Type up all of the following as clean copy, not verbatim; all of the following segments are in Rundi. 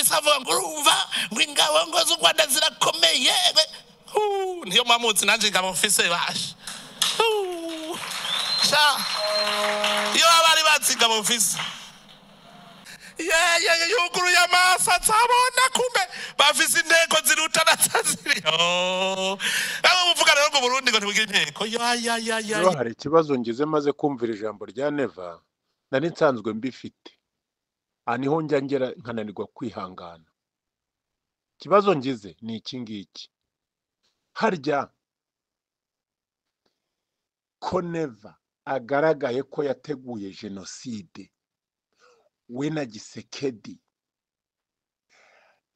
Ndetse avuga ngo urumva ngo ingabo ngo z'u Rwanda zirakomeye. Niyo mpamutse nanjye ingabo mfise basha. Sha, iyo bari bazi ingabo mfise, ye yuguruye amaso azabona kumbe bafise inteko ziruta na ziri. Abo muvuga rero ngo Burundi ngo ntibugire inteko, ya ya ya ya. Rero hari ikibazo ngize maze kumvira ijambo rya Neva, nari nsanzwe mbifite. Aha niho njya ngera nkananirwa kwihangana. Ikibazo ngize ni iki ngiki: harya ko Neva agaragaye ko yateguye jenoside, we na Tshisekedi,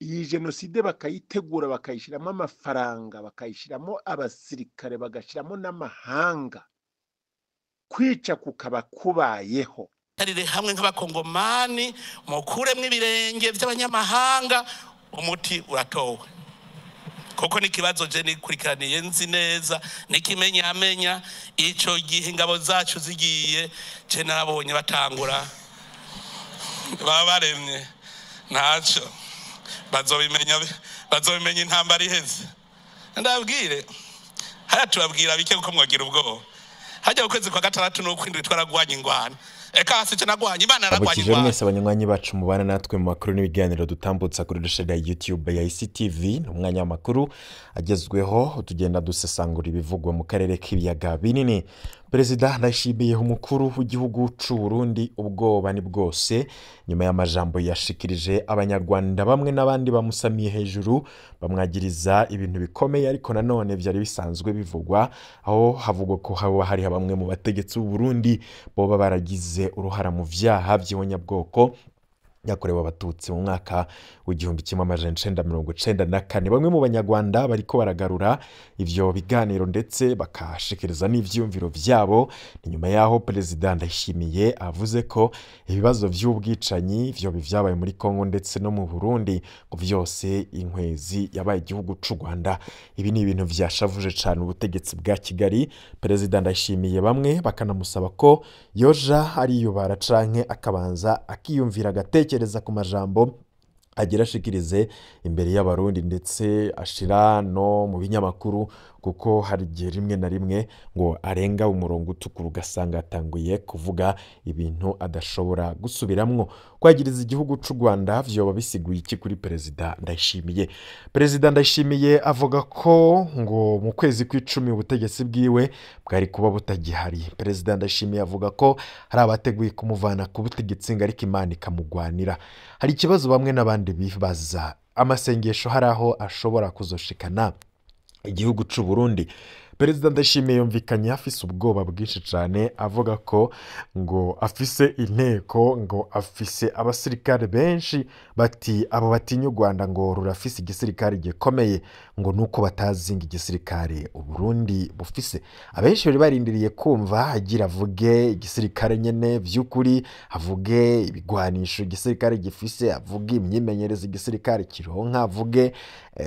iyi jenoside bakayitegura, bakayishyiramo amafaranga, bakayishyiramo abasirikare, bagashyiramo n'amahanga, kwica kukaba kubayeho, Tarire hamwe nk'abakongomani, mukuremwo ibirenge by'abanyamahanga, umuti uratowe. Kuko n'ikibazo je nikurikiraniye, nzi neza n'ikimenyamenya, ico gihe ingabo zacu zigiye, je narabonye batangura baba baremye. Ntaco bazobimenya, bazobimenya intambara iheze. Ndabwire hariya, tubabwira bike kuko mwagira ubwoba. Hajya ukwezi kwa gatandatu n'ukwindwi twaragwanye ingwano, eka hasi je nagwanye, Imana yaragwanye Abukije ingwano. Mwese abanywanyi bacu mubana natwe mu makuru n'ibiganiro dutambutsa kuri chaîne ya YouTube ya ICTV, ni umwanya w'amakuru agezweho, tugenda dusesangura ibivugwa mu karere k'ibiyaga binini. Perezida Ndayishimiye, umukuru w'igihugu c'u Burundi, ubwoba ni bwose nyuma y'amajambo yashikirije. Abanyarwanda bamwe n'abandi bamusamiye hejuru, bamwagiriza ibintu bikomeye, ariko nanone byari bisanzwe bivugwa, aho havugwa ko haba hari bamwe mu bategetsi b'u Burundi boba baragize uruhara mu vyaha by'ihonyabwoko yakorewe Abatutsi mu mwaka w'1994. Bamwe mu Banyarwanda bariko baragarura ivyo biganiro ndetse bakashikiriza n'ivyiyumviro vyabo. Ni nyuma yaho Perezida Ndayishimiye avuze ko ibibazo vy'ubwicanyi vyo vyabaye muri Kongo ndetse no mu Burundi, ngo vyose inkwezi yabaye igihugu c'u Rwanda. Ibi ni ibintu vyashavuje cane ubutegetsi bwa Kigali. Perezida Ndayishimiye bamwe bakanamusaba ko yoja ariyubara canke akabanza akiyumvira, agatekereza ku majambo agira ashikirize imbere y'Abarundi ndetse ashira no mu binyamakuru, kuko hari igihe rimwe na rimwe ngo arenga umurongo utukura, ugasanga atanguye kuvuga ibintu adashobora gusubiramwo. Kwagiriza igihugu c'u Rwanda vyoba bisiguye iki kuri Perezida Ndayishimiye? Perezida Ndayishimiye avuga ko ngo mu kwezi kw'icumi ubutegetsi bwiwe bwari kuba butagihari. Perezida Ndayishimiye avuga ko hari abateguye kumuvana ku butegetsi, ngo ariko Imana ikamugwanira. Hari ikibazo bamwe n'abandi bibaza: amasengesho hari aho ashobora kuzoshikana igihugu c'u Burundi? Perezida Ndayishimiye yumvikanye afise ubwoba bwinshi cane, avuga ko ngo afise inteko, ngo afise abasirikare benshi. Bati abo batinya u Rwanda ngo rurafise igisirikare gikomeye, ngo nuko batazi ngo igisirikare Uburundi bufise. Abenshi bari barindiriye kumva agira avuge igisirikare nyene vy'ukuri, avuge ibigwanisho igisirikare gifise, avuge imyimenyerezo igisirikare kironka, avuge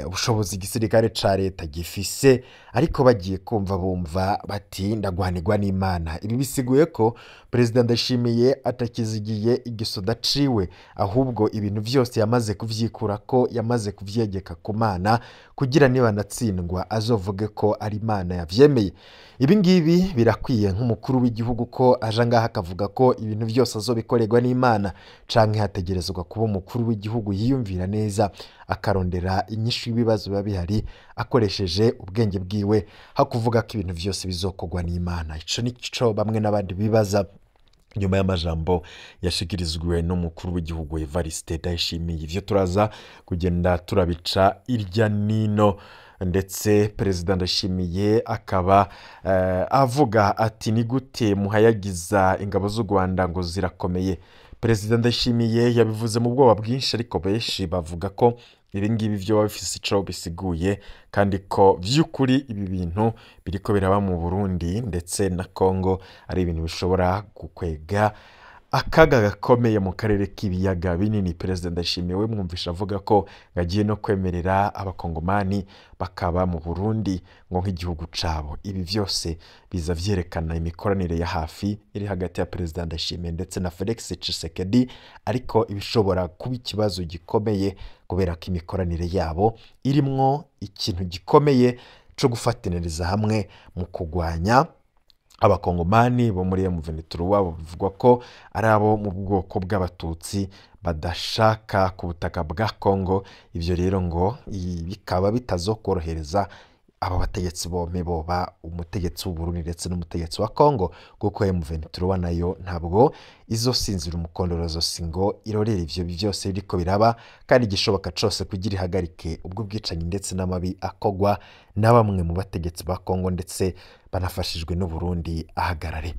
ubushobozi igisirikare ca leta gifise, ariko bagiye kumva bumva bati ndagwanirwa n'Imana. Ibi bisiguye ko Perezida Ndayishimiye atakizigiye igisoda ciwe, ahubwo ibintu vyose yamaze kuvyikura ko yamaze kuvyegeka ku Mana, kugira nibanatsindwa azovuge ko ari Imana yavyemeye. Ibi ngibi birakwiye nk'umukuru w'igihugu ko aja ngaha akavuga ko ibintu vyose azobikorerwa n'Imana, canke hategerezwa kuba umukuru w'igihugu yiyumvira neza, akarondera inyishu y'ibibazo biba bihari akoresheje ubwenge bwiwe, hakuvuga ko ibintu vyose bizokorwa n'Imana? Ico nico bamwe n'abandi bibaza nyuma y'amajambo yashikirizwe n'umukuru w'igihugu Evariste Ndayishimiye. Ivyo turaza kugenda turabica irya nino. Ndetse Perezida Ndayishimiye akaba avuga ati ni gute muhayagiza ingabo z'u Rwanda ngo zirakomeye? Perezida Ndayishimiye yabivuze mu bwoba bwinshi, ariko benshi bavuga ko ibi ngibi vyoba bifise ico bisiguye, kandi ko vy'ukuri ibi bintu biriko biraba mu Burundi ndetse na Congo ari ibintu bishobora gukwega akaga gakomeye mu karere k'ibiyaga binini. Perezida Ndayishimiye we mwumvisha avuga ko agiye no kwemerera abakongomani bakaba mu Burundi ngo nk'igihugu cabo. Ibi vyose biza vyerekana imikoranire ya hafi iri hagati ya Perezida Ndayishimiye ndetse na Felix Tshisekedi, ariko ibishobora kuba ikibazo gikomeye kubera ko imikoranire yabo irimwo ikintu gikomeye co gufataniriza hamwe mu kugwanya abakongomani bo muri M23, bivugwa ko ari abo mu bwoko bw'abatutsi badashaka ku butaka bwa Kongo. Ivyo rero ngo bikaba bitazokorohereza aba bategetsi bompi, boba umutegetsi w'Uburundi ndetse n'umutegetsi wa Kongo, kuko M23 nayo ntabwo izosinzira umukondorozo ngo irorere ivyo byose biriko biraba, kandi igishoboka cose kugira ihagarike ubwo bwicanyi ndetse n'amabi akogwa na bamwe mu bategetsi ba Kongo ndetse banafashijwe n'Uburundi ahagarare.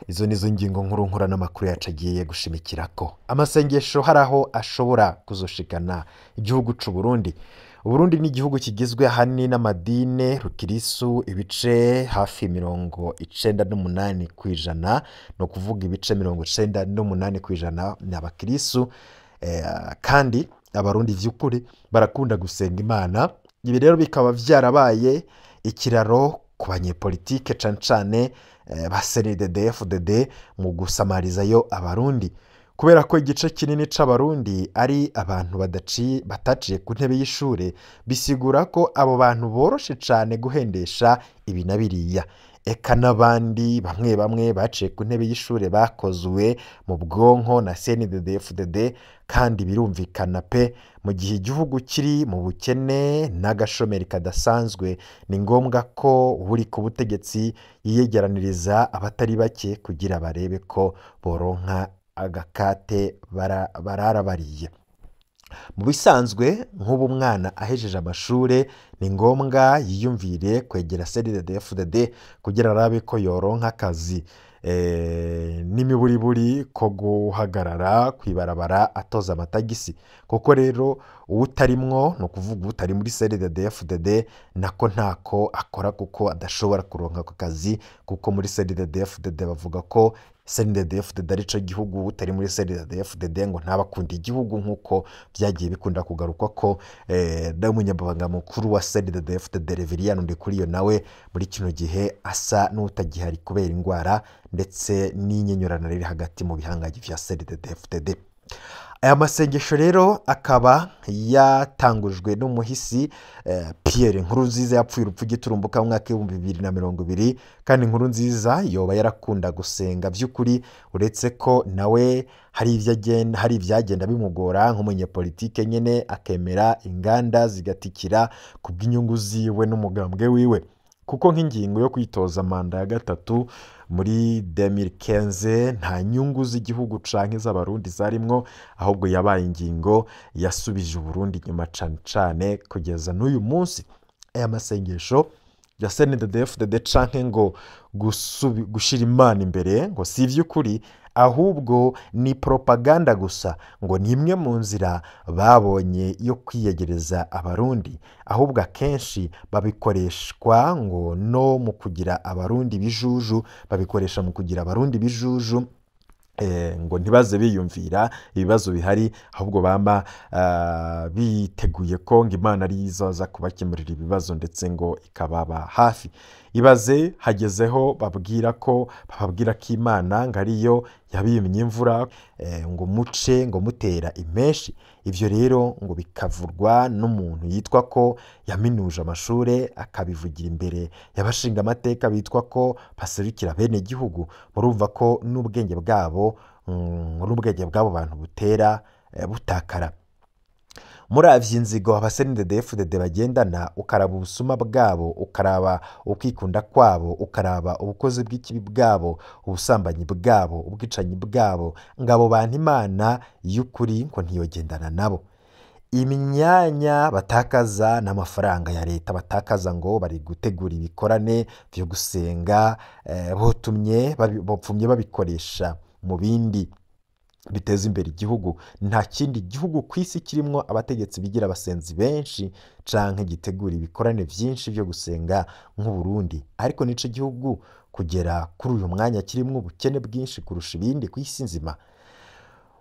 Izo nizo ngingo nkuru nkura n'amakuru yacu agiye gushimikirako. Amasengesho hari aho ashobora kuzoshikana igihugu c'u Burundi. Uburundi ni igihugu kigizwe ahanini n'amadini rukirisu, ibice hafi 98%, no kuvuga ibice 98% ni abakirisu, kandi abarundi vy'ukuri barakunda gusenga Imana. Ibi rero bikaba vyarabaye ikiraro ku banyepolitike cane cane ba CNDD-FDD mu gusamarizayo abarundi, kubera ko igice kinini c'abarundi ari abantu bataciye ku ntebe y'ishure, bisigura ko abo bantu boroshe cane guhendesha ibi na biriya. Eka n'abandi bamwe bamwe baciye ku ntebe y'ishure bakozwe mu bwonko na CNDD-FDD, kandi birumvikana pe, mu gihe igihugu kiri mu bukene n'agashomeri kadasanzwe, ni ngombwa ko uri ku butegetsi yiyegeraniriza abatari bake kugira barebe ko boronka agakate bararabariye. Mu bisanzwe nk'ubu mwana ahejeje amashure ni ngombwa yiyumvire kwegera CNDD-FDD kugira arabe ko yoronka akazi, n'imiburiburi ko guhagarara kwibarabara atoza amatagisi, kuko rero uwutarimwo, ni ukuvuga utari muri CNDD-FDD, nako ntako akora kuko adashobora kuronka ako kazi, kuko muri CNDD-FDD bavuga ko CNDD-FDD arico gihugu, utari muri CNDD-FDD ngo ntabakunda igihugu, nkuko byagiye bikunda kugarukwa ko n'umunyamabanga mukuru wa CNDD-FDD Reverien Ndikuriyo nawe muri kino gihe asa n'utagihari kubera ingwara ndetse n'inyenyurana riri hagati mu bihangange vya CNDD-FDD. Aya masengesho rero akaba yatangujwe n'umuhisi Pierre Nkurunziza, yapfuye urupfu giturumbuka mu mwaka 2020, kandi Nkurunziza yoba yarakunda gusenga by'ukuri, uretse ko nawe hari ivyagenda bimugora nk'umunyepolitike nyene, akemera inganda zigatikira kubw'inyungu ziwe n'umugambwe wiwe, kuko nk'ingingo yo kwitoza manda ya gatatu muri 2015 nta nyungu z'igihugu canke z'abarundi zarimwo, ahubwo yabaye ingingo yasubije Uburundi inyuma cane cane kugeza n'uyu munsi. Aya masengesho ya CNDD-FDD canke ngo gushira Imana imbere ngo si ivy'ukuri, ahubwo ni propaganda gusa, ngo ni imwe mu nzira babonye yo kwiyegereza abarundi, ahubwo akenshi babikoreshwa ngo no mu kugira abarundi bijuju, babikoresha mu kugira abarundi bijuju, ngo ntibaze biyumvira ibibazo bihari, ahubwo bama biteguye ko ngo Imana ari izaza kubakemurira ibibazo ndetse ngo ikababa hafi. Ibaze hagezeho bababwira ko Imana ngo ariyo yabimye imvura, ngo muce ngo mutera impeshi. Ivyo rero ngo bikavurwa n'umuntu yitwa ko yaminuje amashure, akabivugira imbere y'abashinga amateka bitwa ko baserukira bene gihugu. Murumva ko n'ubwenge bwabo, n'ubwenge bw'abo bantu butera butakara. Muravye inzigo aba CNDD-FDD bagendana, ukaraba ubusuma bwabo, ukaraba ukwikunda kwabo, ukaraba ubukozi bw'ikibi bwabo, ubusambanyi bwabo, ubwicanyi bwabo, ngabo bantu Imana y'ukuri ngo ntiyogendana nabo. Imyanya batakaza n'amafaranga ya leta batakaza ngo bari gutegura ibikorane vyo gusenga, bopfumye babikoresha mu bindi biteza imbere igihugu. Nta kindi gihugu ku isi kirimwo abategetsi bigira abasenzi benshi canke gitegura ibikorane vyinshi vyo gusenga nk'Uburundi, ariko nico gihugu Kugera kuri uyu mwanya kirimwo ubukene bwinshi kurusha ibindi ku isi nzima.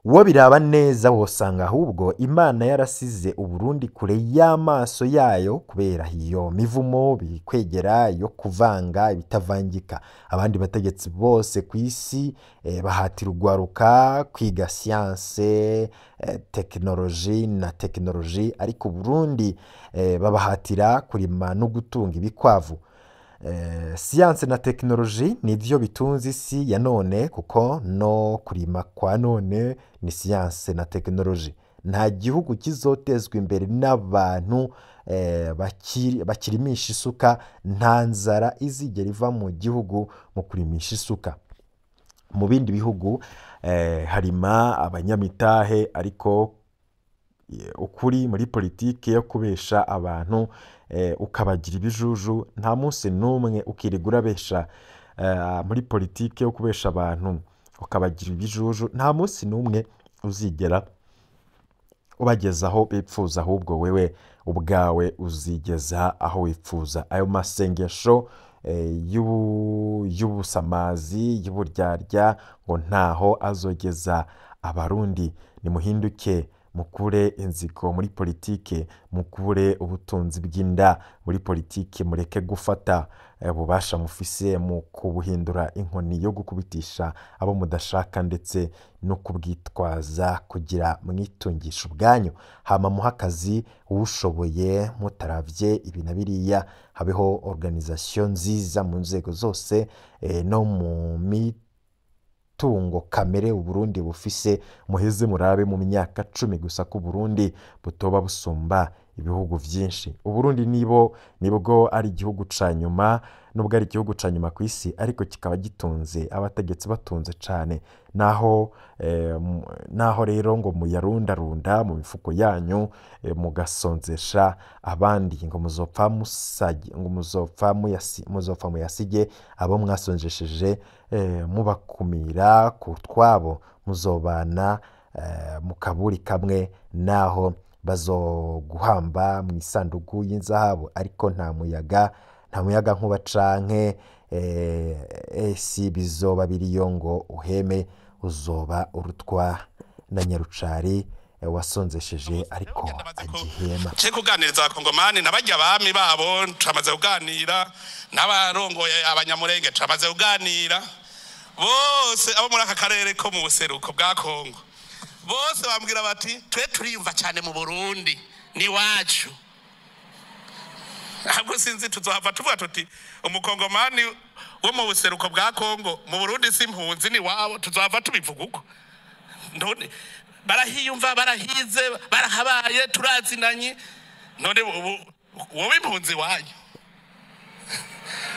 Uwo biraba neza wosanga ahubwo Imana yarasize Uburundi kure y'amaso yayo kubera iyo mivumo bikwegera yo kuvanga ibitavangika. Abandi bategetsi bose ku isi bahatira urwaruka kwiga siyanse, tekinoloji na tekinoloji, ariko Uburundi babahatira kurima no gutunga ibikwavu. Siyanse na tekinoloji nivyo bitunze isi ya none, kuko no kurima kwa none ni siyanse na tekinoloji. Nta gihugu kizotezwa imbere n'abantu bakirimisha isuka. Nta nzara izigera iva mu gihugu mu kurimisha isuka. Mu bindi bihugu harima abanyamitahe, ariko ukuri muri politike yo kubesha abantu ukabagira ibijuju, nta munsi n'umwe ukirirwa urabesha muri politike yo kubesha abantu ukabagira ibijuju, nta munsi n'umwe uzigera ubageza aho bipfuza, ahubwo wewe ubwawe uzigeza aho wifuza. Ayo masengesho y'ubusamazi, y'uburyarya, ngo ntaho azogeza Abarundi. Nimuhinduke, mukure inzigo muri politike, mukure ubutunzi bw'inda muri politike, mureke gufata ububasha mufise mu kubuhindura inkoni yo gukubitisha abo mudashaka, ndetse no kubwitwaza kugira mwitungisha ubwanyu. Hama muhe akazi uwushoboye mutaravye ibi na biriya, habeho organisation nziza mu nzego zose no mu mitungo kamere Uburundi bufise. Muheze murabe mu myaka 10 gusa ko Uburundi butoba busumba ibihugu vyinshi. Uburundi nibwo ari igihugu ca nyuma, nubwo ari igihugu ca nyuma ku isi, ariko kikaba gitunze abategetsi batunze cane. Naho rero ngo muyarundarunda mu mifuko yanyu, mugasonzesha abandi, ngo muzopfa musage, ngo muzopfa muyasi, muzopfa muyasige abo mwasonjesheje, mubakumira ku twabo, muzobana mu kaburi kamwe, naho bazoguhamba mu isanduku y'inzahabu, ariko nta muyaga, nta muyaga nkuba canke esi bizoba biriyo ngo uheme, uzoba urutwa na nyarucari wasonzesheje ariko agihema. Cye kuganiriza Abakongomani n'abarya abami babo, turamaze kuganira n'abarongoye Abanyamurenge, turamaze kuganira bose abo muri aka karere ko mu buseruko bwa Kongo. Bose bambwira bati twe turiyumva cyane mu Burundi ni wacu. Ntabwo sinzi tuzohava tuvuga tuti umukongomani wo mu buseruko bwa Kongo mu Burundi si impunzi ni wabo, tuzohava tubivuga uko. None barahiyumva, barahize, barahabaye, turazinanye, none wowe impunzi wanyu.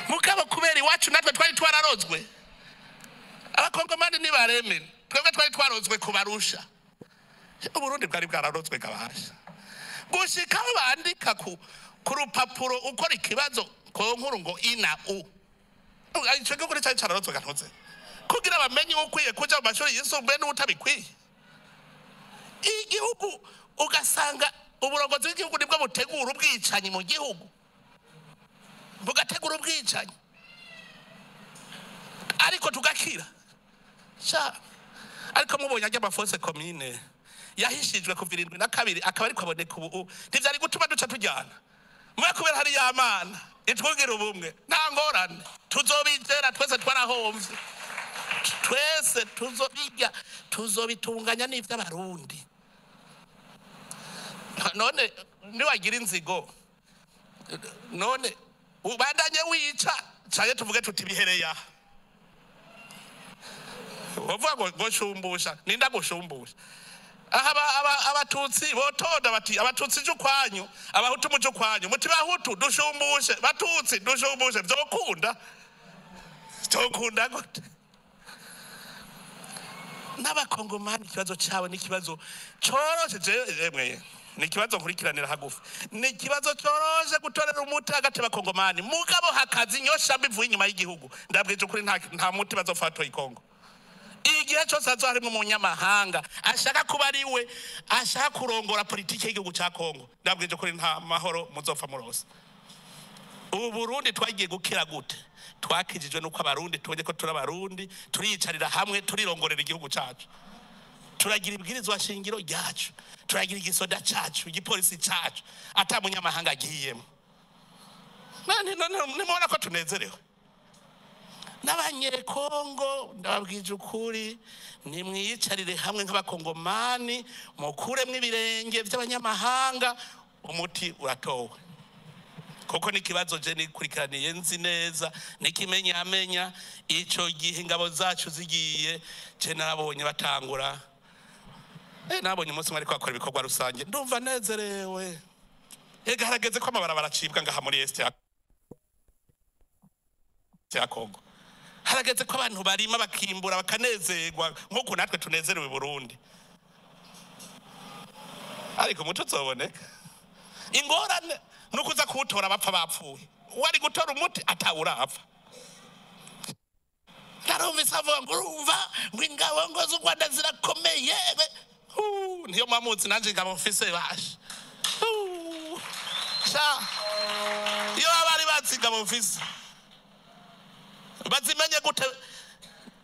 Mugabo kubera iwacu natwe twari twararozwe, Abakongomani nibaremere, twebwe twari twarozwe kubarusha. Uburundi bwari bwararozwe kabasha gushika aho bandika ku rupapuro ukora ikibazo ku nkuru ngo ina u ico gihugu cari cararozwe gatoze, kugira bamenye ukwiye kuja mu mashuri yisumbuye n'utabikwiye. Igihugu ugasanga uburongozi bw'igihugu nibwo butegura ubwicanyi mu gihugu, bugategura ubwicanyi ariko tugakira. Sha, ariko mubonye ajya amafosse commune yahishijwe kuva 72 akaba ariko aboneka ubu, ntivyari gutuma duca tujyana mwe kubera hari y'Amana itwugira ubumwe, nta ngorane tuzobizera twese, twarahomvye twese, tuzobijya tuzobitunganya n'ivy'Abarundi. None niwagira inzigo, none ubandanye wica canke tuvuge tuti bihereye aha, uvuga ngo shumbusha, ninda gushumbusha aha. Abatutsi botonda bati Abatutsi je ukwanyu, Abahutu muje ukwanyu, muti Bahutu dushumbushe, Batutsi dushumbushe, vyokunda vyokunda gute? N'Abakongomani ikibazo cabo ni ikibazo coroshe, jemwe ni ikibazo nkurikiranira hagufi, ni ikibazo coroshe gutorera umuti hagati y'Abakongomani, mugabo hakaza inyosha mbi ivuye inyuma y'igihugu. Ndabwije ukuri, nta muti bazofata i Kongo igihe cyose hazoba harimo umunyamahanga ashaka kuba ari we ashaka kurongora politiki y'igihugu ca Kongo. Ndabwije ukuri, nta mahoro muzopfa murose. Ubu Burundi twagiye gukira gute? Twakijijwe nuko Abarundi tubonye ko turi Abarundi, turiyicarira hamwe, turirongorera igihugu cacu, turagira ibwirizwa shingiro ryacu, turagira igisoda cacu, igipolisi cacu, ata munyamahanga agiyemo. None nimubona ko tunezerewe n'Abanyekongo. Ndababwije ukuri, nimwiyicarire hamwe nk'Abakongomani, mukuremwo ibirenge by'abanyamahanga, umuti uratowe. Kuko n'ikibazo je nikurikiraniye nzi neza n'ikimenyamenya, ico gihe ingabo zacu zigiye, je narabonye batangura, nabonye umunsi umwe ariko bakora ibikorwa rusange, ndumva nezerewe. Ega harageze ko amabarabara acibwa ngaha muri Est ya Kongo. Harageze ko abantu barima, bakimbura, bakanezerwa nk'uko natwe tunezerewe i Burundi. Ariko umuti uzoboneka. Ingorane nuko uza kuwutora bapfa bapfuye. Wari gutora umuti atawurapfa. Narumvise avuga ngo urumva ngo ingabo ngo z'u Rwanda zirakomeye. Niyo mpamvu nanje ingabo mfise basha. Sha, iyo bari bazi ingabo mfise, bazimenye gute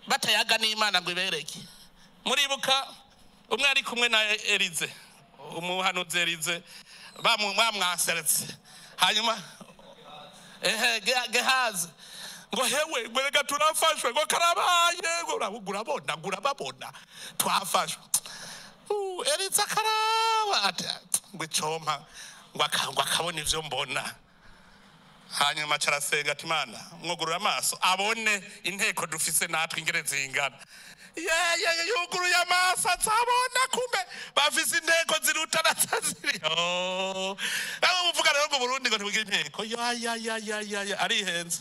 batayaga n'Imana ngo ibereke? Muribuka umwe ari kumwe na Elize, umuhanuzi Elize, bamwaseretse, hanyuma ehe Gehazi ngo: "Hewe," ngo, "reka turafashwe," ngo, "karabaye," ngo, "urabona," ngo, "urababona twafashwe." Elize akaraba ati ngo icompa ngo akabona ivyo mbona. Hanyuma acarasenga ati: "Imana, mwugurura amaso abone inteko dufise natwe ingene zingana." Yeye yuguruye amaso azabona kumbe bafise inteko ziruta na ziri. Abo muvuga rero ngo Burundi ngo ntibugire inteko, ya ya ya ya ya ya, arihenze,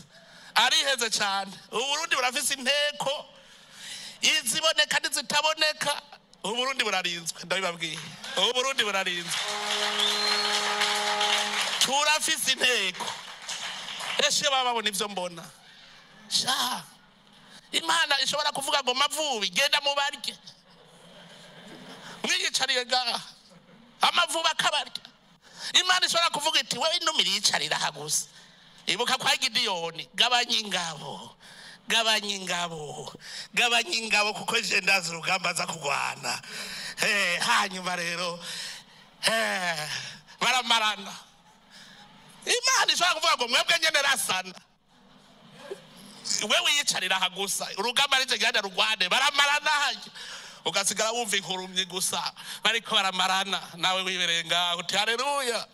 arihenze cyane. Uburundi burafise inteko, iziboneka n'izitaboneka. Uburundi burarinzwe, ndabibabwiye, Uburundi burarinzwe, turafise inteko. Ese baba babona ivyo mbona? Sha, Imana ishobora kuvuga ngo: "Mavubi, genda mubarye," mwiyicariye ngaha, amavubi akabarya. Imana ishobora kuvuga iti: "Wewe inuma iriyicarira aha gusa." Ibuka kwa Gidiyoni: "Gabanya ingabo, gabanya ingabo, gabanya ingabo, kuko je ndazi urugamba aza kurwana." Hanyuma rero baramarana. Imana ishobora kuvuga ngo: "Mwebwe nyene rasana, wewe yicarira aha gusa, urugamba arije genda rugwane." Baramarana harya, ugasigara wumva inkurumyi gusa bariko baramarana, nawe wibereye ngaho uti: "Haleluya,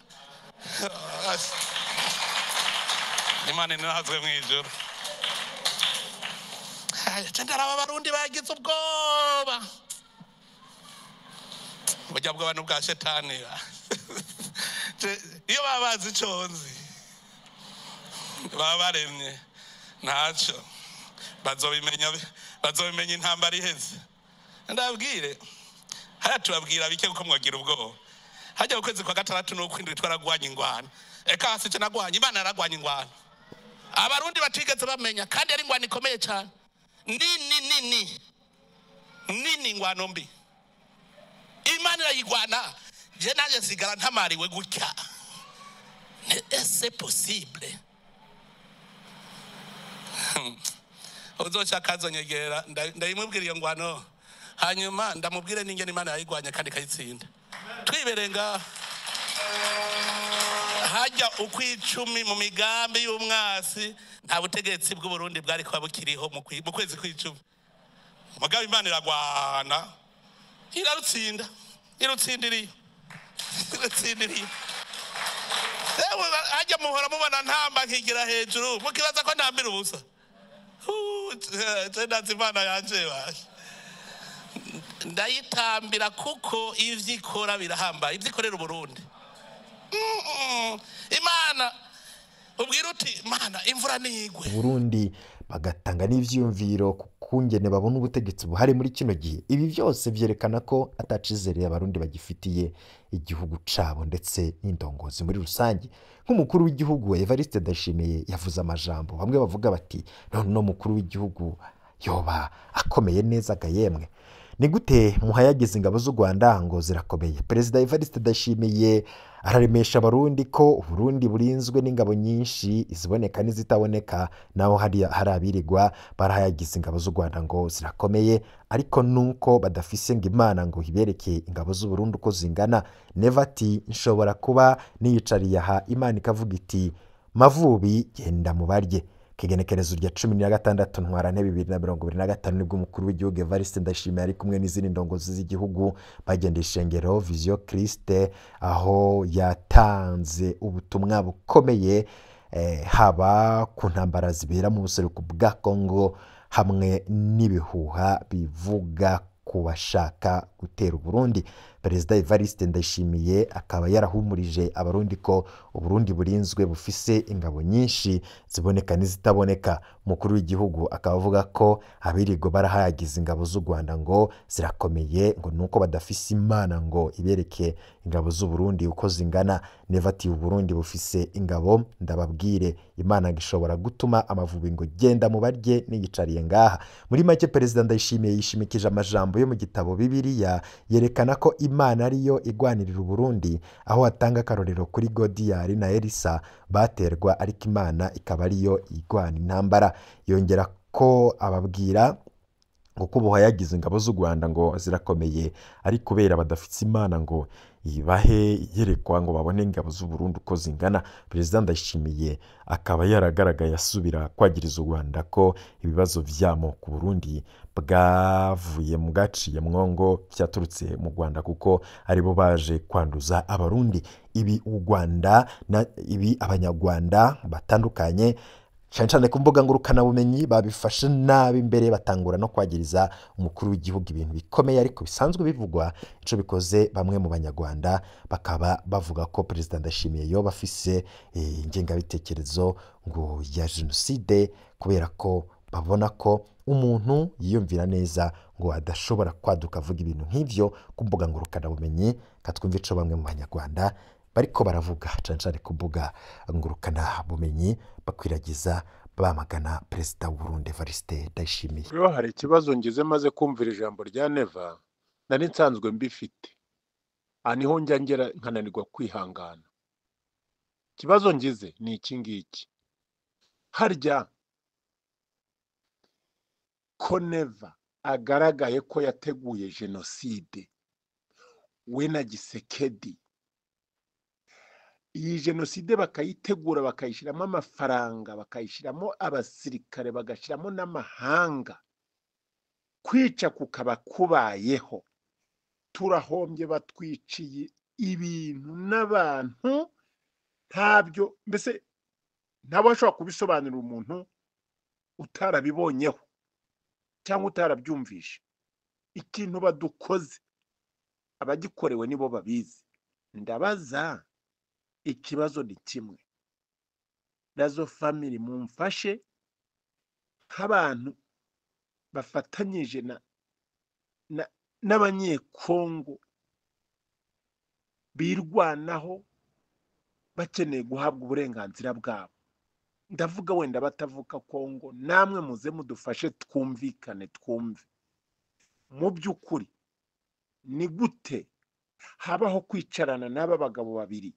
Imana inahazwe mw'ijuru." Aya, ndaraba Abarundi bagize ubwoba, burya bwoba n'ubwa shetani. Iyo baba bazi ico nzi, baba baremye ntaco bazobimenya, bazobimenya intambara iheze. Ndabwire hariya, tubabwira bike kuko mwagira ubwoba. Hajya mu kwezi kwa gatandatu n'ukwindwi twaragwanye ingwano. Eka hasi ico nagwanye, Imana yaragwanye ingwano Abarundi batigeze bamenya, kandi ari ingwano ikomeye cyane, nini nini nini, ingwano mbi. Imana irayigwana, je nanjye nsigara ntamariwe gutya. Ese possible uzoca akazonyegera, ndayimubwira iyo ngwano, hanyuma ndamubwire n'ingene Imana yayigwanye kandi ikayitsinda twibereye ngaha. Hajya ukw'icumi, mu migambi y'umwasi, nta butegetsi bw'Uburundi bwari kuba bukiriho mu kwezi kw'icumi. Mugabo Imana iragwana, irarutsinda, irutsindiriye, irutsindiriye. Ewe, hajya muhora mubona ntamba nkigira hejuru, mukibaza ko ntambira ubusa. Je ndazi Imana yanje basha, ndayitambira kuko ivyo ikora birahambaye, ivyo ikorera Uburundi. Imana ubwira uti: "Mana, imvura nigwe." Burundi bagatanga n'ivyiyumviro ku kungene babona ubutegetsi buhari muri kino gihe. Ibi byose vyerekana ko atacizere Abarundi bagifitiye igihugu cabo ndetse n'indongozi muri rusange. Nk'umukuru w'igihugu Evariste Ndayishimiye yavuze amajambo, bamwe bavuga bati: "None no mukuru w'igihugu yoba akomeye neza ga yemwe? Ni gute muhayagize ingabo z'u Rwanda ngo zirakomeye?" Perezida Evariste Ndayishimiye Araremesha Abarundi ko Uburundi burinzwe n'ingabo nyinshi, iziboneka n'izitaboneka, naho hari abirirwa barahayagiza ingabo z'u Rwanda ngo zirakomeye, ariko nuko badafise ngo Imana ngo ibereke ingabo z'Uburundi uko zingana. Neva ati nshobora kuba niyicariye aha Imana ikavuga iti Mavubi genda mubarye. Kigenekerezo rya 16 Ntwarante 2025 nibwo umukuru w'igihugu Evariste Ndayishimiye ari kumwe n'izindi ndongozi z'igihugu bagendeye ishengero Vision Christ, aho yatanze ubutumwa bukomeye haba ku ntambara zibera mu buseruko bwa Congo hamwe n'ibihuha bivuga ku bashaka gutera Uburundi. Perezida Evariste Ndayishimiye akaba yarahumurije Abarundi ko Uburundi burinzwe, bufise ingabo nyinshi ziboneka n'izitaboneka. Umukuru w'igihugu akaba avuga ko abirirwa barahayagiza ingabo z'u Rwanda ngo zirakomeye, ngo nuko badafise Imana ngo ibereke ingabo z'u Burundi uko zingana. Neva ati Uburundi bufise ingabo, ndababwire Imana ishobora gutuma Amavubi ngo genda mubarye niyicariye ngaha. Muri make Perezida Ndayishimiye yishimikije amajambo yo mu gitabo Bibiliya yerekana ko Imana ariyo igwanirira Uburundi, aho atanga akarorero kuri Godiyari na Elisa baterwa, ariko Imana ikaba ariyo igwana intambara. Yongera ko ababwira ngo kuboha yagize ingabo z'u Rwanda ngo zirakomeye, ari kubera badafite Imana ngo ibahe iyerekwa ngo babone ingabo z'u Burundi uko zingana. Perezida Ndayishimiye akaba yaragaragaye asubira kwagiriza u Rwanda ko ibibazo vyamo ku Burundi bwavuye mu bwaciye mwongo byaturutse mu Rwanda, kuko aribo baje kwanduza Abarundi. Ibi u Rwanda na ibi Abanyarwanda batandukanye cyane cyane ku mbuga ngurukanabumenyi babifashe nabi, imbere batangura no kwagiriza umukuru w'igihugu ibintu bikomeye ariko bisanzwe bivugwa. Ico bikoze bamwe mu Banyarwanda bakaba bavuga ko Perezida Ndayishimiye yoba afise ingengabitekerezo ngo ya jenoside, kubera ko babona ko umuntu yiyumvira neza ngo adashobora kwaduka avuga ibintu nk'ivyo ku mbuga ngurukanabumenyi. Katwumva ico bamwe mu Banyarwanda bariko baravuga cyane cyane ku mbuga ngurukanabumenyi bakwiragiza bamagana Perezida w'u Burundi Evariste Ndayishimiye. Rero hari ikibazo ngize maze kumvira ijambo rya Neva, nari nsanzwe mbifite. Aha niho njya ngera nkananirwa kwihangana. Ikibazo ngize ni iki ngiki: harya ko Neva agaragaye ko yateguye jenoside we na Gisekedi, iyi jenoside bakayitegura bakayishyiramo amafaranga, bakayishyiramo abasirikare, bagashyiramo n'amahanga, kwica kukaba kubayeho, turahombye, batwiciye ibintu n'abantu, ntabyo mbese ntabwo ashobora kubisobanurira umuntu utarabibonyeho cyangwa utarabyumvishe. Ikintu badukoze abagikorewe nibo babizi. Ndabaza ikibazo ni kimwe, Razo family mumfashe nk'abantu bafatanyije n'Abanyekongo birwanaho bakeneye guhabwa uburenganzira bwabo. Ndavuga wenda batavuka Kongo, namwe muze mudufashe twumvikane, twumve mu by'ukuri ni gute habaho kwicarana n'aba bagabo babiri.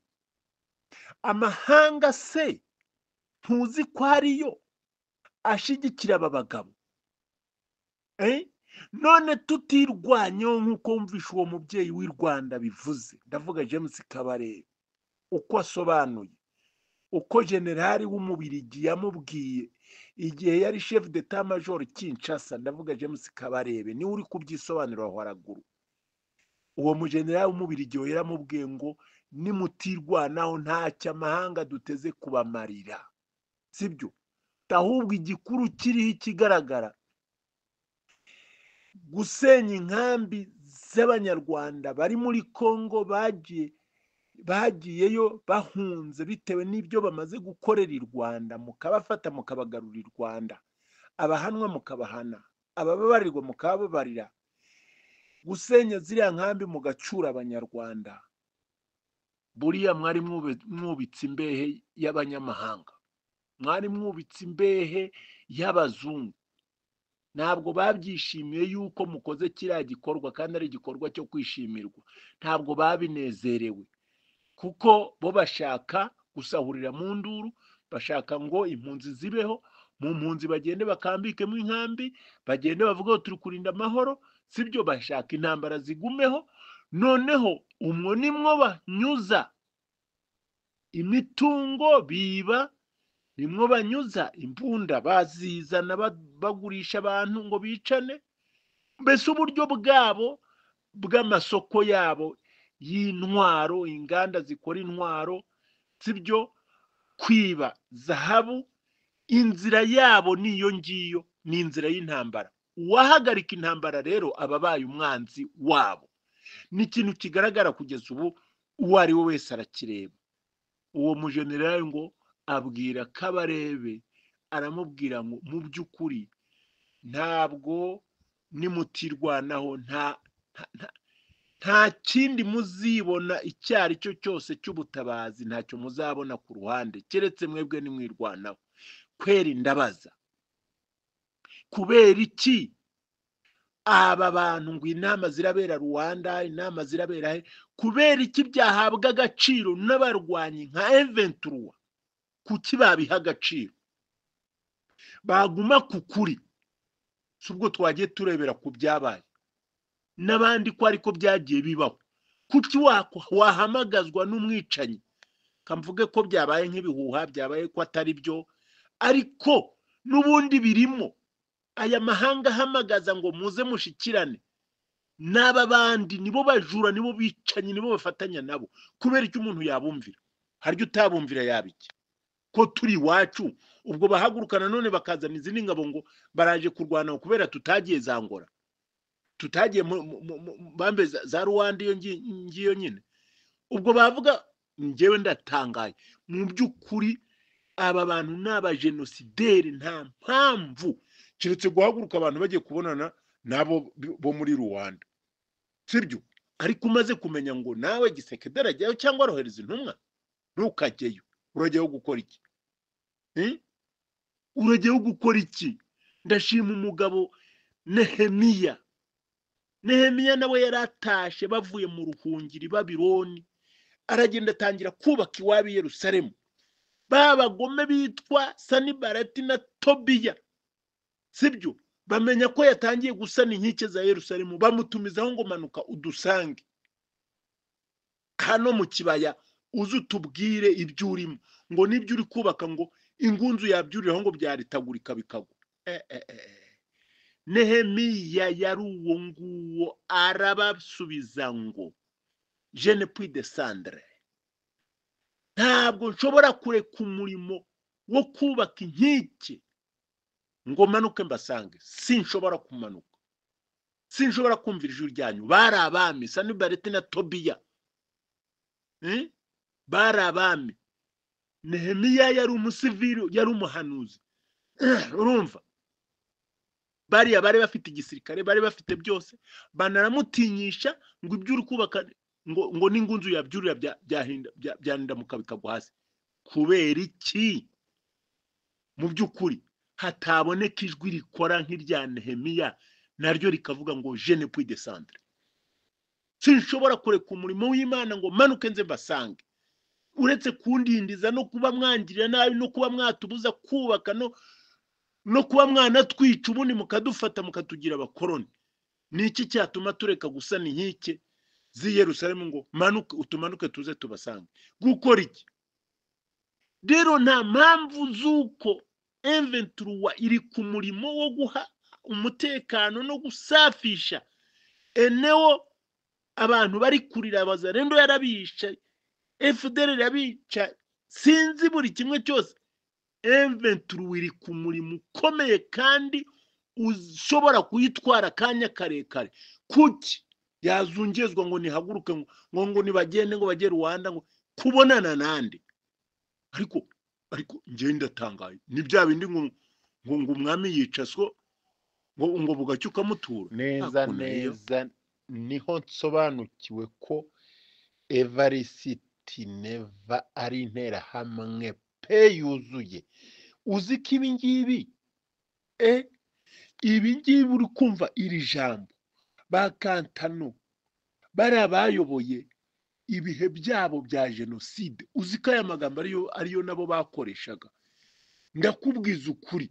Amahanga se ntuzi ko ariyo ashigikira aba bagabo? None tutirwanyeho nk'uko wumvisha uwo mubyeyi w'i Rwanda bivuze, ndavuga James Kabarebe uko asobanuye, uko generali w'Umubirigi yamubwiye igihe yari chef d'état major Kinshasa, ndavuga James Kabarebe niwe uri kubyisobanura aho haraguru. Uwo mugenerali w'Umubirigi we yaramubwiye ngo nimutirwanaho ntacyo amahanga duteze kubamarira, sibyo? Ahubwo igikuru kiriho ikigaragara, gusenya inkambi z'Abanyarwanda bari muri Kongo bagiyeyo bahunze bitewe n'ibyo bamaze gukorera i Rwanda, mukabafata mukabagarura i Rwanda, abahanwa mukabahana, abababarirwa mukababarira, gusenya ziriya nkambi mugacyura Abanyarwanda. Buriya mwari mwubitse imbehe y'abanyamahanga, mwari mwubitse imbehe y'abazungu. Ntabwo babyishimiye yuko mukoze kiriya gikorwa, kandi ari igikorwa cyo kwishimirwa, ntabwo babinezerewe. Kuko bo bashaka gusahurira mu nduru, bashaka ngo impunzi zibeho mu mpunzi, bagende bakambikemo inkambi, bagende bavuge ngo turi kurinda amahoro. Sibyo, bashaka intambara zigumeho. Noneho umwo nimwo banyuza imitungo biba, nimwo banyuza imbunda bazizana, bagurisha abantu ngo bicane. Mbese uburyo bwabo bw'amasoko yabo y'intwaro, inganda zikora intwaro, sibyo, kwiba zahabu, inzira yabo niyo ngiyo, ni inzira y'intambara. Uwahagarika intambara rero aba abaye umwanzi wabo. Ni ikintu kigaragara kugeza ubu, uwo ari we wese arakireba. Uwo mujenerali ngo abwira Kabarebe, aramubwira ngo mu by'ukuri ntabwo nimutirwanaho nta kindi muzibona icyo ari cyo cyose cy'ubutabazi, ntacyo muzabona ku ruhande keretse mwebwe nimwirwanaho. Kweri ndabaza, kubera iki aba bantu ngo inama zirabera Rwanda, inama zirabera he? Kubera iki byahabwa agaciro n'abarwanyi nka M23? Kuki babiha agaciro? Baguma ku kuri. Si ubwo twagiye turebera ku byabaye n'abandi ko ariko byagiye bibaho? Kuki wahamagazwa n'umwicanyi? Kamvuge ko byabaye nk'ibihuha, byabaye ko atari byo, ariko n'ubundi birimo. Aya mahanga ahamagaza ngo muze mushikirane n'aba bandi, nibo bajura, nibo bicanyi, nibo bafatanya nabo. Kubera icyo umuntu yabumvira? Harya utabumvira yaba iki ko turi iwacu? Ubwo bahaguruka nanone bakazana izindi ngabo ngo baraje kurwana kubera tutagiye za Angola, tutagiye bambe za Rwanda, iyo ngiyo nyine. Ubwo bavuga, njyewe ndatangaye mu by'ukuri. Aba bantu ni abajenosideri, nta mpamvu keretse guhaguruka abantu bagiye kubonana nabo bo muri Rwanda, sibyo? Ariko umaze kumenya ngo nawe Tshisekedi arajyayo cyangwa arohereza intumwa, ntukajyeyo. Urajyayo gukora iki? Urajyayo gukora iki? Ndashima umugabo Nehemiya. Nehemiya nawe yari atashe bavuye mu ruhungiro i Babironi, aragenda atangira kubaka iwabo i Yerusalemu. Ba bagome bitwa Sanibarati na Tobiya, sibyo, bamenya ko yatangiye gusana inkike za Yerusalemu, bamutumizaho ngo manuka udusange hano mu kibaya, uze utubwire ibyo urimo, ngo nibyo uri kubaka, ngo ingunzu yabyuriraho ngo byaritagurika bikagwa. Nehemiya yari uwo nguwo, arabasubiza ngo je ne puis descendre, ntabwo nshobora kureka umurimo wo kubaka inkike ngo manuke mbasange, sinshobora kumanuka, sinshobora kumvira ijwi ryanyu. Bari abami, Sanibareti na Tobiya. Bari abami. Nehemiya yari umusivili, yari umuhanuzi. Urumva bariya bari bafite igisirikare, bari bafite byose, banaramutinyisha ngo ibyo uri kubaka ngo n'ingunzu yabyurira byahindamuka bikagwa hasi. Kubera iki mu by'ukuri hataboneka ijwi rikora nk'irya Nehemiya, naryo rikavuga ngo je ne puis descendre, sinshobora kureka umurimo w'Imana ngo manuke nze mbasange? Uretse kundindiza no kuba mwangirira nabi no kuba mwatubuza kubaka no kuba mwanatwica, ubundi mukadufata mukatugira abakoroni, ni iki cyatuma tureka gusana inkike z'i Yerusalemu ngo manuke, utumanuke tuze tubasange gukora iki? Rero nta mpamvu z'uko M23 iri ku murimo wo guha umutekano no gusafisha eneo abantu bari kurira. Abazarendo yarabisha, FDL irabica, sinzi buri kimwe cyose. M23 iri ku murimo ukomeye kandi ushobora kuyitwara akanya karekare. Kuki yazungezwa ngo nihaguruke ngo nibagende ngo bajye Rwanda ngo kubonana nande? Ariko njye ndatangaye, ni bya bindi ngo umwami yica so ngo bugacya ukamutura. Neza. Hakuno iyo. Neza, niho nsobanukiwe ko Evariste Neva ari interahamwe pe yuzuye. Uzi ko ibi ngibi, ibi ngibi uri kumva iri jambo, ba Kantano bari abayoboye. Ibihe byabo bya jenoside, uzi ko aya magambo ariyo nabo bakoreshaga. Ndakubwiza ukuri,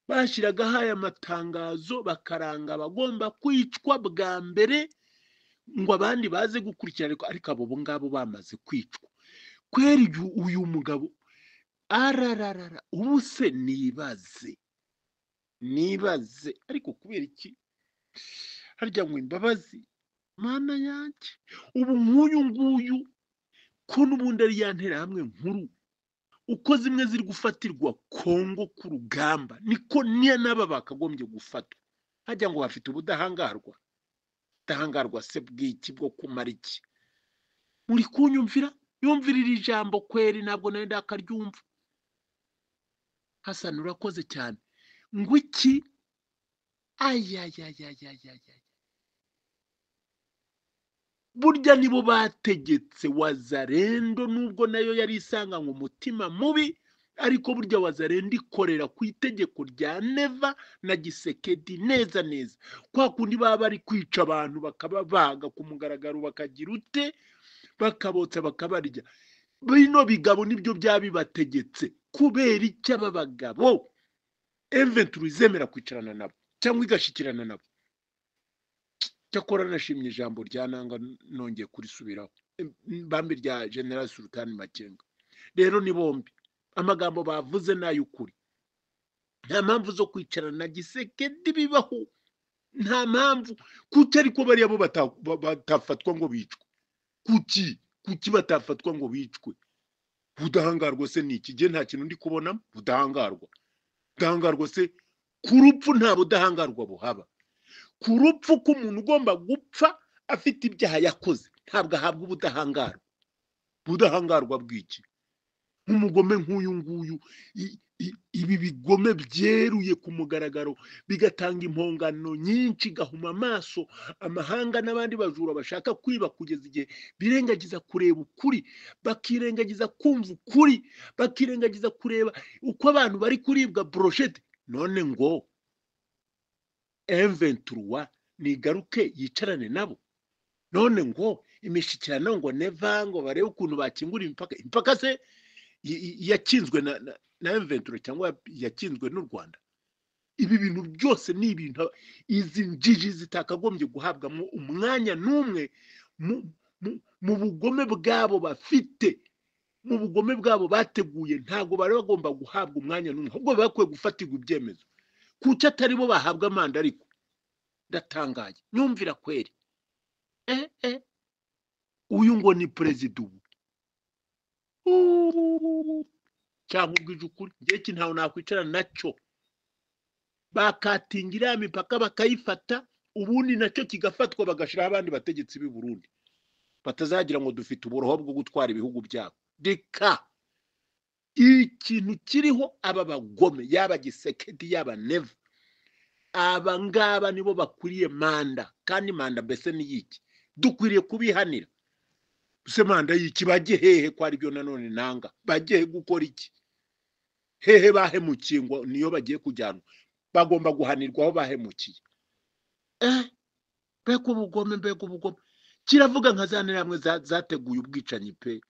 bashyiragaho aya matangazo bakaranga abagomba kwicwa bwa mbere ngo abandi baze gukurikira, ariko abo ngabo bamaze kwicwa. Kweri uyu mugabo arararara, ubu se nibaze ariko kubera iki harya ngo imbabazi? Mana yanjye, ubu nk'uyu nguyu ko n'ubundi ari ya nterahamwe nkuru, uko zimwe ziri gufatirwa Kongo ku rugamba niko niya n'aba bakagombye gufatwa. Hajya ngo bafite ubudahangarwa, ubudahangarwa se bw'iki bwo kumara iki? Muri kunyumvira? Yumvira iri jambo kweri, ntabwo nari ndakaryumva. Hassan urakoze cyane. Ngo iki? Ayayayayayaya, burya nibo bategetse Wazarendo, nubwo nayo yari isanganywe umutima mubi, ariko burya Wazarendo ikorera ku itegeko rya Neva na Gisekedi neza neza. Kwa kundi baba bari kwica abantu bakababaga ku mugaragaro, bakagira ute, bakabotsa bakabarya. Bino bigabo nibyo byabibategetse. Kubera icyo aba bagabo M23 izemera kwicarana nabo cyangwa igashikirana nabo? Cyakora nashimye ijambo rya Nanga, nongeye kurisubiraho, bambi rya General Sultan Makenga. Rero ni bombi amagambo bavuze n'ay'ukuri. Nta mpamvu zo kwicarana na Gisekedi bibaho, nta mpamvu. Kuki ariko bariya bo batafatwa ngo bicwe? Kuki batafatwa ngo bicwe? Budahangarwa se ni iki? Nge nta kintu ndi kubonamo. Budahangarwa se ku rupfu? Nta budahangarwa buhaba ku rupfu. K'umuntu ugomba gupfa afite ibyaha yakoze, ntabwo ahabwa ubudahangarwa. Budahangarwa bw'iki? Nk'umugome nk'uyu nguyu, ibi bigome byeruye ku mugaragaro bigatanga impongano nyinshi, igahuma amaso amahanga n'abandi bajura bashaka kwiba, kugeza igihe birengagiza kureba ukuri, bakirengagiza kumva ukuri, bakirengagiza kureba uko abantu bari kuribwa brochette. None ngo M23 nigaruke yicarane nabo? None ngo imishyikirano, ngo Neva, ngo barebe ukuntu bakingura imipaka. Imipaka se yakinzwe na M23 cyangwa yakinzwe n'u Rwanda? Ibi bintu byose ni ibintu izi njiji zitakagombye guhabwamo umwanya n'umwe mu bugome bwabo bafite, mu bugome bwabo bateguye. Ntabwo bari bagomba guhabwa umwanya n'umwe, ahubwo bakwiye gufatirwa ibyemezo. Kuki atari bo bahabwa manda? Ariko ndatangaye, nyumvira kweri. Uyu ngo ni perezida ubu? Cyangwa ubwije ukuri, njye iki ntawe nakwicara nacyo. Bakatinga iriya mipaka bakayifata, ubundi nacyo kigafatwa, bagashyiraho abandi bategetsi b'i Burundi, batazagira ngo dufite uburoho bwo gutwara ibihugu byabo. Reka ikintu kiriho, aba bagome, yaba Gisekedi yaba Neva, aba ngaba nibo bakwiriye manda. Kandi manda mbese ni yiki? Dukwiriye kubihanira se? Manda y'iki? Bajye hehe? Ko aribyo nanone nanga, bajye he gukora iki? Hehe bahemukiye ngo niyo bagiye kujyanwa? Bagomba guhanirwa aho bahemukiye. Mbega ubugome, mbega ubugome! Kiravuga nka za nterahamwe zateguye ubwicanyi pe.